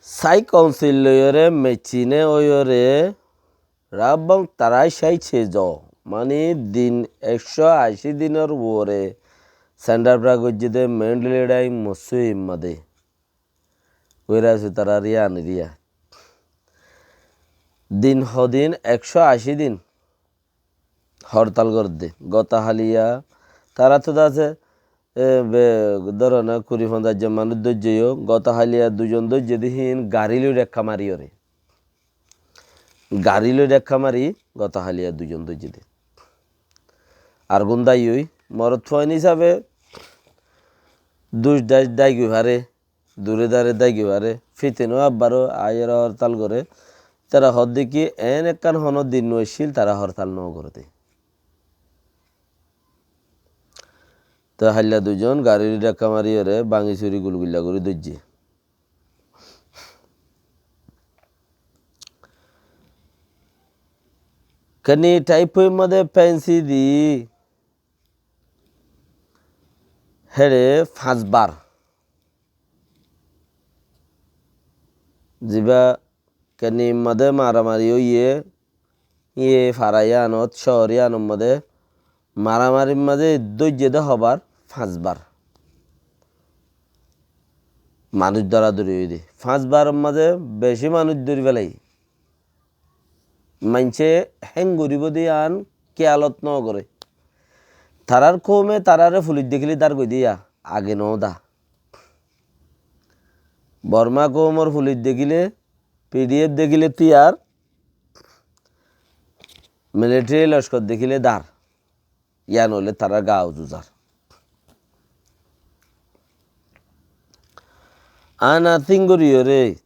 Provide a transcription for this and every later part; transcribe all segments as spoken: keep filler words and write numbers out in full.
Sai kaunsil loiyóre mecine óiyore rabong tará caice zo, mani din ekcó ací dinor uore sendar pra goijje de Mendeley Daim Mosui made. Uira asé tarár iyan eriya. Din hodin ekcó ací din hortal goredde. Gotahaliya tará to de asé, e, be, dóro na kuri fonzaic zon manúic dóijje yo. Gotahaliya duizon dóijje de hín gari loi dhekka mariyóre. Gari loi dhekka mari gotahaliya duizon dóijje de. Ar gún dai ói morot fuain hísabe duc dai, dai goi fare. Dure dare dai goi fare, fitino abbaro aiyóre hortal gore. Tará hoódde ki, en ekkán hono din no accíl, tará hortal no gore de. Te hailla duizon garir dhekka mariyóre bangi suri gulgulla gori dóijje. Keni thaip oi made fensi di héçe fañs bar. Ziba keni made maramari óiye, iye fara iyanot, cóor iyanot made maramari made dóijje de hobar fañs bar. Manúic dóradóri óiye de. Fañs bar made beci manúic dóri felaiye. Maincé héng goríbo de yián kiyalot no goré. Tarár koume taráre fulic dekíle dár goi diya, age no dá. Borma koumor fulic dekíle, P D F dekíle tiyar, military lockor dekíle dár. Yián óile tarár gaa uzuzar. Ana tíngoriyóre,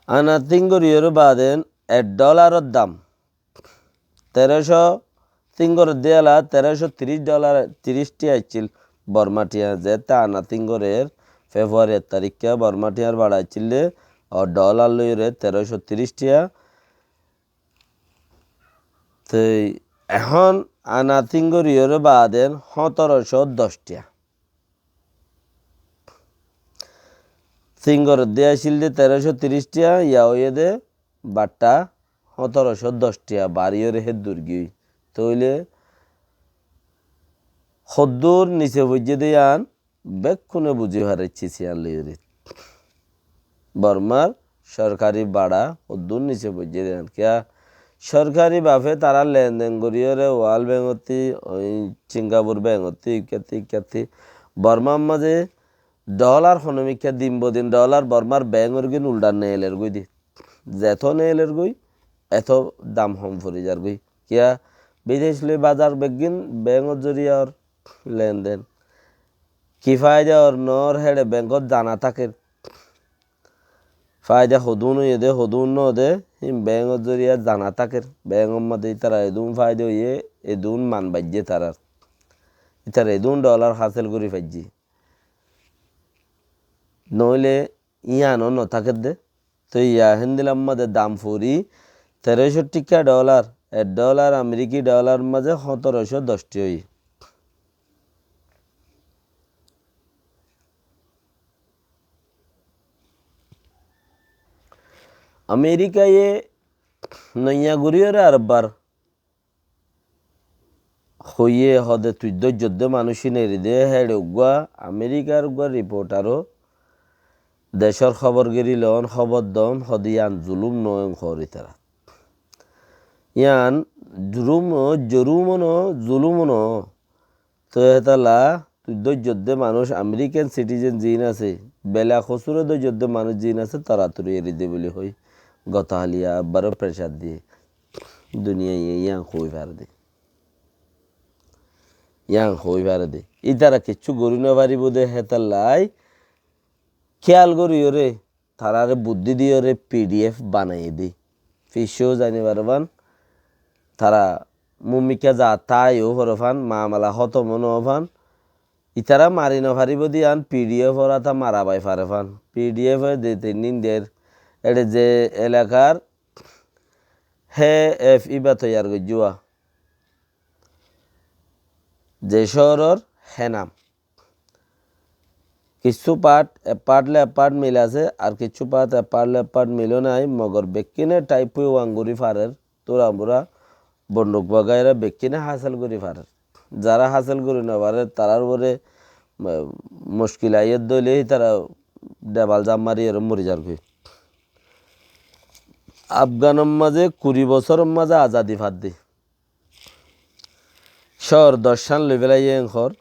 ana tíngoriyóre baden ek dholaror dam teró cót tíngor diyala teró cót tiríc dholar, tiríc thiañ accíl Borma thiañ. Zette ana tíngorer February ek tarikka Borma thiañr baça accíl de, o dholar loiyóre teró cót tiríc thiañ. Toi ehón ana tíngoriyóre baden hóñtoro cót doc thiañ. Tíngor de accíl de teró cót tiríc thiañ, ya óiye de batta hóñtoro cót doc thiañ, bariyóre hé dur giyói. Tóile hoddúr nise foijjé de yián bekkúne buzí fareccé siyán loiyóre. Bormar sorkari baça hoddúr nise foijjé de yián. Kiyá? Sorkari bafe tará lenden goríyore World Bank ottí, oi Singapore Bank ottí, ikkátti, ikkátti. Bormar mazé dholar honomikká din bodin dholar Bormar bankor gín uldha neeler goi de. Zeto neeler goi, eto dam hom fori zar goi. Kiyá? Bidec loi bazar beggín bankor zoriya ór lenden. Ki faida ór no ór héçe bankot zana táker. Faida hodún óiye de, hodún no de, hín bankor zoriya zana táker. Bankor mazé ítara edún faida óiye, edún man baijjé tarár. Ítara edún dholar hásel gorí faijjé. Noóile yiáno no táker de. Toi yián héndilla mazé dam fori teró cót thíkka dholar, ek dholar Ameriki dholar mazé hóñtoro cót doc thiañ óiye. Amerikaye noiya goríyore arekbar hoiyé hode tui dóijjodde manúic ín eri de, héçe uggúa Amerikar uggúa riportaro decór hóbor geri loón, hóbor doón, hode yián zulúm noó en hoór ítara. Yián zulúm noó, zorúm ó noó, zulúm ó noó. Toi hétalla tui dóijjodde manúic American citizen ziín asé, bela kosúre dóijjodde manúic ziín asé, toratori eri de buli hoi. Gotahaliya abbaro pressure diye. Duniyaiye yián hoói fare de. Yián hoói fare de. Ítara kiccú gorí no faribó de hétallai kiyal goríyore, taráre buddí diyóre P D F banaiyé de. Ficcó zani farfán, tara mummikká zaat táiyo forfán, mamala hótom ó no ófán. Ítara mari no faribó de yián P D F or áta mara bai farfán. P D F e de tin din der, éçe ze elakar hé ef iba toiyar goijjúa. Ze cóoror hé nam. Kissú part, e part loi e part mil asé, ar kissú part, e part loi e part mil ó nai, mogor bekkíne type wan gorí farer, tura bura, bonduk bagaira bekkíne hásil gorí farer. Zara hásil gorí no farer, tarar uore, ma-, muckil aiyé dóile, ítara debal zam mari ere mori zargói. Afganor mazé kuri bosóror mazé azadi fadde. Cóor doc hán loi félaiye enkor.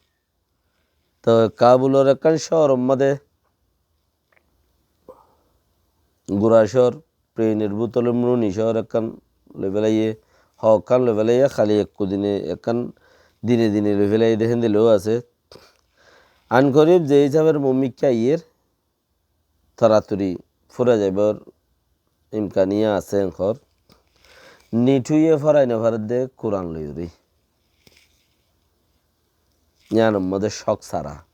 Toi Kabulor ekkán cóoror mazé gura cóor, plenor bútole mruni cóor ekkán loi félaiye, hokkán loi félaiye, háli ekku dine ekkán dine dine loi félaiye de héndilla ó asé. Ankorib ze hísaber mumikká aiyér, toratori fúrai zaibar imkaniya asé enkor. Nithúye fórai no faredde Kuran loiyóre. Yíanor modé cók sára.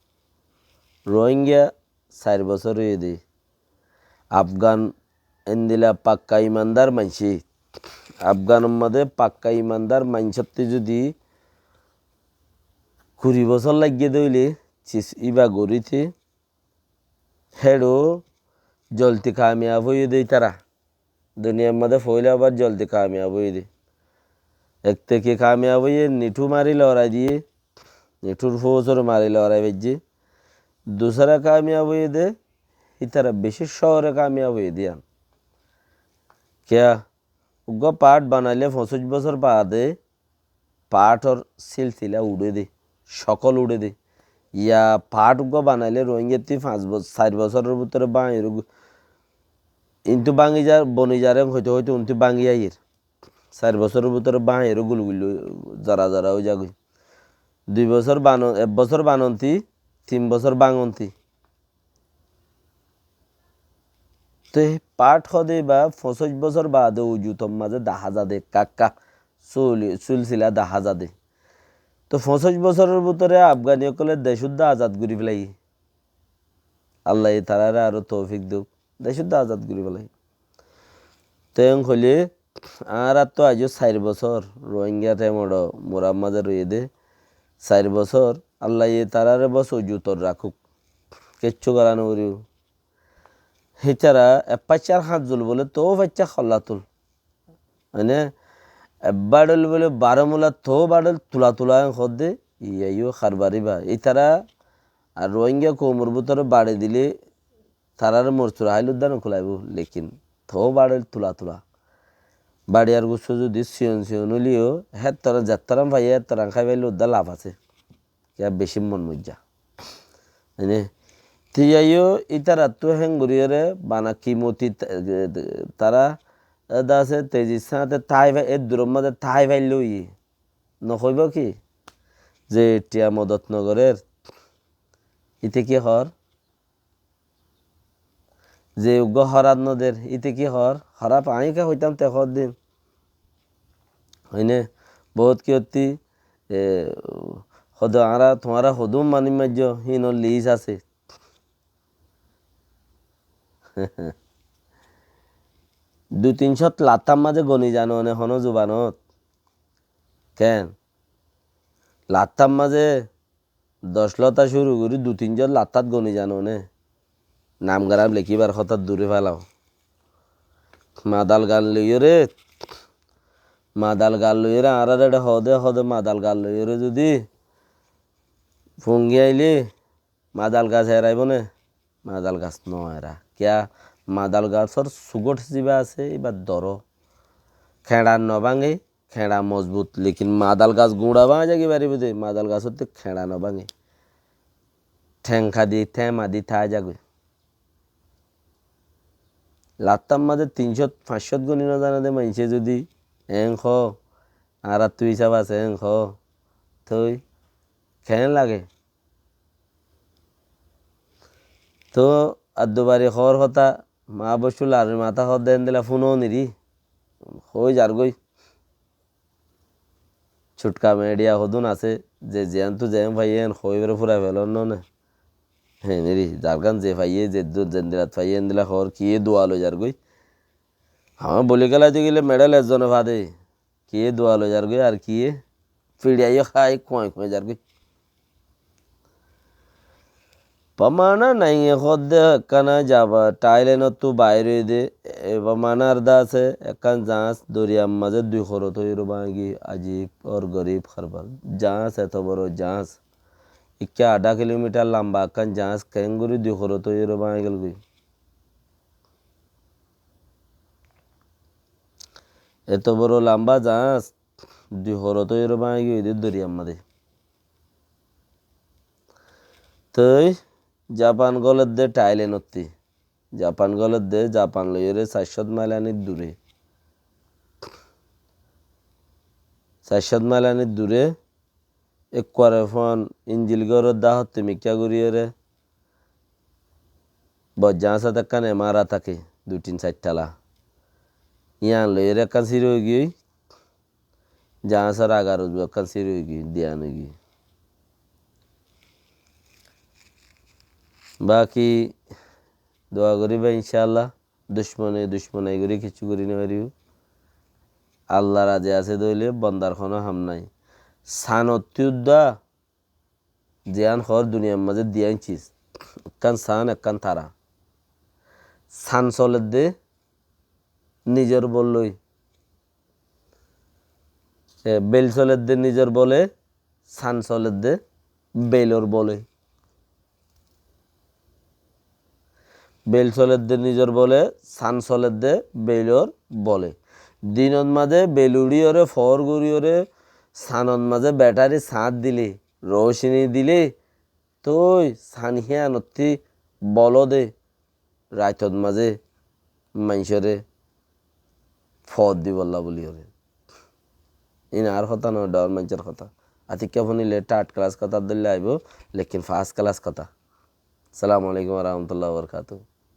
Rohingya sair bosór óiye dé. Afgan endilla pakka imandar maincé. Afganor modé pakka imandar maincótte zudi kuri bosór laiggé dé óile, sis íba goríte, héço zoldi kamiyab óiye dé ítara. Duniyar modé foila bar zoldi kamiyab óiye dé. Ek te ki kamiyab óiye, Nithú mari lorai diyé, Nithúr fóusore mari lorai faijjé. Dusára kamiyab óiye dé, ítara bicí cóore kamiyab óiye dé yían. Kiyá? Uggúa part banailé foñsíc bosór baade partor silsila uçé dé, cókol uçé dé. Yá part uggúa banailé Rohingyattú fañs bos-, sair bosóror bútore báñgi ru-, intú báñgi zar, boni zar, en hoité hoité untú báñgi aiyér. Sair bosóror bútore báñgi ru gul gul zara zara ói zagói. Dui bosór banon, ek bosór banonti, tin bosór báñgonti. Te part hodé íba foñsíc bosór baade ujutor mazé dahá za dé, ekka ekka sul-, silsila dahá za dé. To foñsíc bosóror bútore Afgani ókkole dec uddá azad gorí félaiye. Allaye tarare aró toufik douk, dec uddá azad gorí félaiye. Te en hoilé, añárattú aijjó sair bosór Rohingya thaim ot murar mazé roiyé dé, sair bosór Allaye tarare bos ujutor rakók, kiccú gorá no foribó. Hítara ek faiccar háñt zul bóle toó faicca holla tul. Mane, ek baçoil bóle Baromula toó baçoil tula tula en hoódde, iyá yó harbari ba. Ítara ar Rohingya koumor bútore baçi dilé tarare morsur háil uddá no kulaibó, lekin toó baçoil tula tula. Baçi ar gussú zudi siyon siyon óileyo, héttoran zettoran faiyé, héttoran hái faile uddá laf asé. Kiyá bicí mon moijjá. Ene, te yó ítarattú héng goríyore bana kimoti ta-, tara eda asé, tezir sáñte tái fai, e duror mazé tái faillé óiye. No hoibó ki? Ze thiañ modot no gorér, íte ki hoór? Ze uggúa hóraf no der, íte ki hoór? Hóraf añí ká hoitám te hoódde. Hoine, bout kiyottí, e, hodó añára tuáñra hodún manúic maijjó, híinor lis asé. Dui tin cót lattár mazé goni zano né honó zubanot? Ken? Lattár mazé doc lóta cúru gorí dui tin zon lattát goni zano né? Nam garam lekíbar hotá dure félao. Madal gas loiyóre, madal gas loiyóre añárar eçe hoóde, hoóde madal gas loiyóre zudi fungi ailé madal gas eraibó né? Madal gas no era. Kiyá? Madal gasór sugót zibá asé, íba doro. Keñça no báñge, keñça mozbut, lekin madal gas guñça báñgi zagi faribó de, madal gasótte keñça no báñge. Théng hadi, théma di tái zagói. Lattár mazé tin cót, fañs cót goni no zane de maincé zudi eén hoó, añárattú hísab asé eén hoó, toi keén lage? Toóu addubari hoór hotá, maá boiccú larir matá hoódde endilla fúnoo nirí, hoói zargói. Cutka meçiya hodún asé, ze ziyántu zeén faiyé eén hoói fere fúrai felónno né. Hé nirí, zargán ze faiyé, ze du-, zendilat faiyé endilla hoór, kiyé dua loi zargói. Añár boli kélaite gile meçel ezzone fade. Kiyé dua loi zargói ar kiyé fiçaiyó hái kuañi kuañi zargói. Bamana nainge hoódde ekkán zaba Thailendottú baáir óiye dé, e bamanar dase ekkán zaáñs doriyar mazé dui horot óiyore báñgi, ajib or gorib harbar. Zaáñs, eto boro zaáñs, ikká añçá kilomitar lamba ekkán zaáñs keéngorí dui horot óiyore báñgi gelgói. Eto boro lamba zaáñs dui horot óiyore báñgi óiye dé doriyar mazé. Toi Japan golédde Thailendottí. Japan golédde, Japan loiyóre sair cót mail anir dure. Sair cót mail anir dure, ekkuare fon injil góroddá hottí mikká goríyore, bor zaáñsot ekkán emara táke, dui tin sair tala. Yián loiyóre ekkán sir óigiyoi, zaáñsor agar uzu ekkán sir óigiyoi, diyan óigiyoi. Baki dua goríba incáalla, ducmone ducmonai gorí kiccú gorí nofaribó. Alla razi asé dé óile bondar honó ham nái. Sanottí uddá ziyán hoór duniyar mazé diyán cis, ekkán san, ekkán tara. San soledde nizor bol loi. E, beil soledde nizor bole, san soledde beilor bole. Beil soledde nizor bole, san soledde beilor bole. Dinot mazé beil uçíyore, foór goríyore, sanot mazé betári sañt dile, rocini dile, toi san híyanottí bolo dé, raitot mazé maincóre foór dibolla buliyore. Iín añár hotá noó, dhoóñr maincór hotá. Atikká funile third class hotá dóilla aibó, lekin first class hotá. Assalamu alaikum wa rahmatullahi wa barakatuhu.